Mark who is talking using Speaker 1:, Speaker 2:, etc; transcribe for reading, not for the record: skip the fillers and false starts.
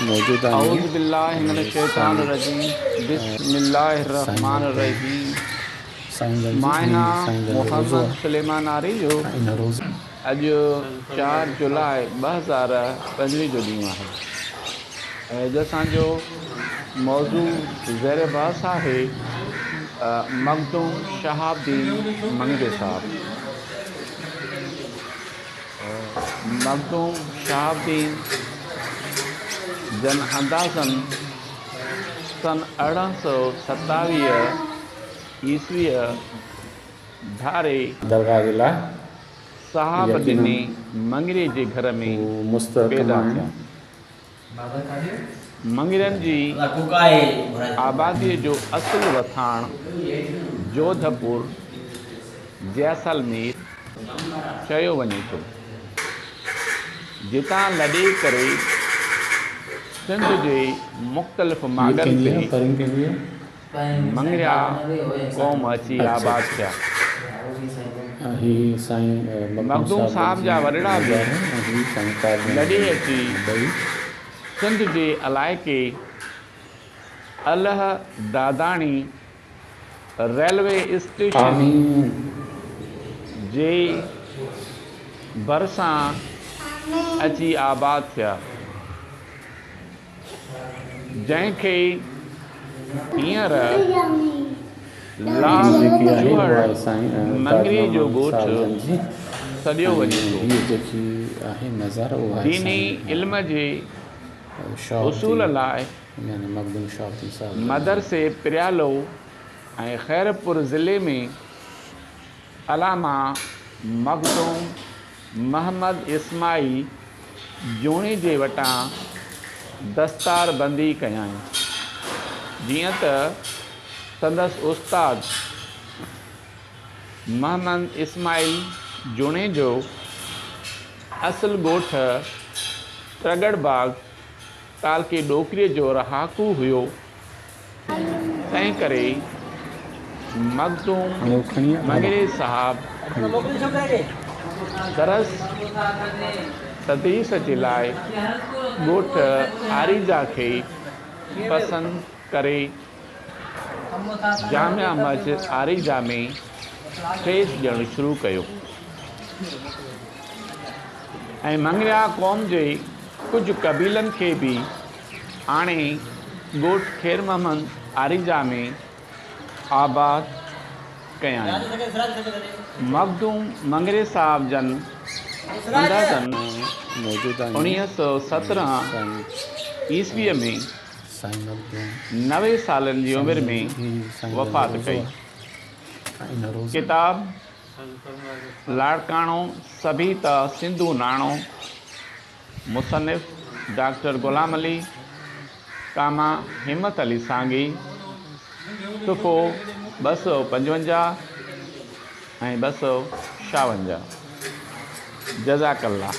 Speaker 1: موجود
Speaker 2: اعوذ
Speaker 1: آهيون
Speaker 2: بالله من
Speaker 1: ۽
Speaker 2: الشيطان
Speaker 1: سائين
Speaker 2: الرجيم بسم الله
Speaker 1: سائين
Speaker 2: الرحمٰن
Speaker 1: مخدوم
Speaker 2: الرحيم
Speaker 1: سائين جن جي
Speaker 2: مان
Speaker 1: هي
Speaker 2: آهيان
Speaker 1: سائين جن جو روضو
Speaker 2: محمد
Speaker 1: آهي
Speaker 2: سليمان آريجو.
Speaker 1: ۽ ان روضي
Speaker 2: اڄ 4 جولاء 2025 جو ڏينهن آهي ۽ اڄ اسان جو موضوع زير بحث آهي مخدوم شهاب الدين مڱريو صاحب. مخدوم شهاب الدين جن اندازاً سن 1827 عيسويء ڌاري
Speaker 1: درگاهه جي لاء
Speaker 2: صاحب
Speaker 1: يقيناً
Speaker 2: ڏني مڱريي جي گهر ۾
Speaker 1: هو مستحڪم
Speaker 2: پيدا
Speaker 1: آهن.
Speaker 2: ٿيا. مڱرين جي آباديء جو اصل وٿاڻ جوڌپور، جيسلمير، چيو وڃي ٿو، جتان لڏي ڪري سنڌ جي مختلف
Speaker 1: هيء
Speaker 2: ماڳن
Speaker 1: ڪنهن جي
Speaker 2: تي
Speaker 1: آهي؟ پرين ڪنهن جي آهي؟
Speaker 2: مڱريا قوم اچي
Speaker 1: اڇا
Speaker 2: آباد
Speaker 1: اڇا
Speaker 2: ٿيا.
Speaker 1: هي سائين مخدوم
Speaker 2: مخدوم
Speaker 1: صاحب
Speaker 2: صاحب
Speaker 1: جن
Speaker 2: جا
Speaker 1: جي
Speaker 2: وڏڙا به
Speaker 1: مزار آهي ۽ هي سائين تاج محمد
Speaker 2: لڏي
Speaker 1: جن
Speaker 2: اچي
Speaker 1: ٻئي.
Speaker 2: سنڌ جي علائقي الهه داداڻي ريلوي اسٽيشن
Speaker 1: آمين.
Speaker 2: جي ڀرسان اچي آباد ٿيا. جنهن کي هينئر
Speaker 1: هي
Speaker 2: لاهه
Speaker 1: جيڪي آهي
Speaker 2: چوهڙ
Speaker 1: اها آهي سائين تاج
Speaker 2: مڱري جو
Speaker 1: محمد
Speaker 2: ڳوٺ
Speaker 1: صاحب جن جي
Speaker 2: سڏيو
Speaker 1: ۽
Speaker 2: وڃي ٿو.
Speaker 1: هي جيڪي آهي مزار اها آهي
Speaker 2: ديني
Speaker 1: سائين
Speaker 2: علم جي
Speaker 1: شهاب
Speaker 2: حصول
Speaker 1: الدين
Speaker 2: لاء
Speaker 1: يعني مخدوم شهاب الدين صاحب جن جي.
Speaker 2: مدرسي پريالو ۽ خيرپور ضلعي ۾ علامه مخدوم محمد اسماعيل جوڻيجي وٽان دستار بندي ڪيائين. جيئن ته سندس استاد محمد اسماعيل جوڻيجو اصل ڳوٺ ترڳڙ باغ تعلقي ڏوڪريء جو رهاڪو هيو، تنهن ڪري مخدوم
Speaker 1: هاڻي هو کڻي آ بابا
Speaker 2: مڱريي صاحب
Speaker 1: کڻي
Speaker 2: درس تدريس جي لاء ڳوٺ آريجا کي پسند ڪري جامع مسجد آريجا ۾ فيض ڏيڻ شروع ڪيو ۽ مڱريا قوم جي ڪجهه قبيلن کي به آڻي ڳوٺ خير محمد آريجا ۾ آباد ڪيائين. مخدوم مڱريي صاحب جن اندازاً
Speaker 1: موجود آهيون
Speaker 2: 1917
Speaker 1: سائين
Speaker 2: عيسويء ۾
Speaker 1: سائين مخدوم
Speaker 2: 90 سالن جي
Speaker 1: سائين
Speaker 2: عمر
Speaker 1: جن
Speaker 2: ۾
Speaker 1: جي هي سائين جن جو
Speaker 2: وفات
Speaker 1: روضو
Speaker 2: ڪئي.
Speaker 1: آهي ۽ ان روضي
Speaker 2: ڪتاب لاڙڪاڻو سڀيتا سنڌو ناڻو مصنف، ڊاڪٽر غلام علي، ڪاما همت علي سانگي، صفحو 255 ۽ 256. جزاڪ الله.